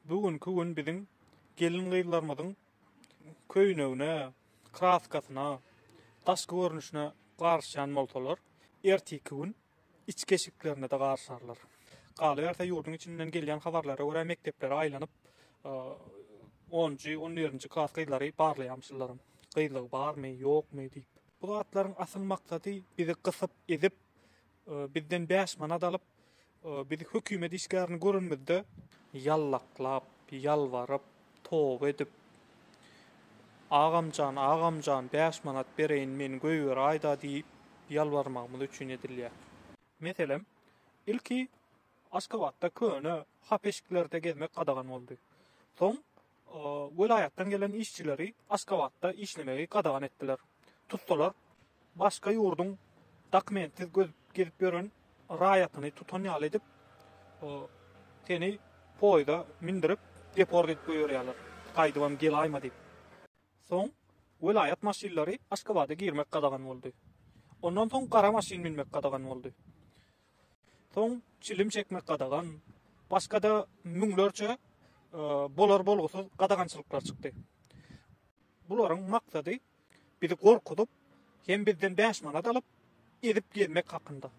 Bu günki gün biziň gelin-gyzlarymyzyň köýnegine, kraskasyna, daşky görnüşine garyşýan bolsalar, ertiki gün içki eşiklerine-de garyşarlar. Galyberse, ýurduň içinden gelýän habarlara görä, mekdeplere aýlanyp, onunjy, on birinji klas gyzlary barlaýarmyşlaram. Gyzlygy barmy, ýokmy diýip. Bu zatlaryň asyl maksady bizi gysyp, ezip, bizden bäş manat alyp, bizi hökümet işgärini görenimizde ýallaklap, ýalbaryp, toba edip, Agamjan, agamjan, bäş manat bereýin, meni goýberäý-da diýip ýalbarmagymyz üçin edilýär. Meselem, ilki Aşgabatda köne hap eşiklerde gezmek gadagan boldy. Soň welaýatdan gelen işçileri Aşgabatda işlemegi gadagan etdiler. Tutsalar, başga ýurduň dokumentsiz gezip ýören raýatyny tutan ýaly edip, seni poýza mindirip, deport edip goýberýärler. Gaýdybam gelaýma diýip. Soň welaýat maşynlary Aşgabada girmek gadagan boldy. Ondan soň gara maşyn münmek gadagan boldy. Soň çilim çekmek gadagan, başga-da müňlerçe bolar-bolgusyz gadagançylyklar çykdy. Bularyň maksady bizi gorkuzyp, hem bizden bäş manat alyp, ezip gezmek hakynda.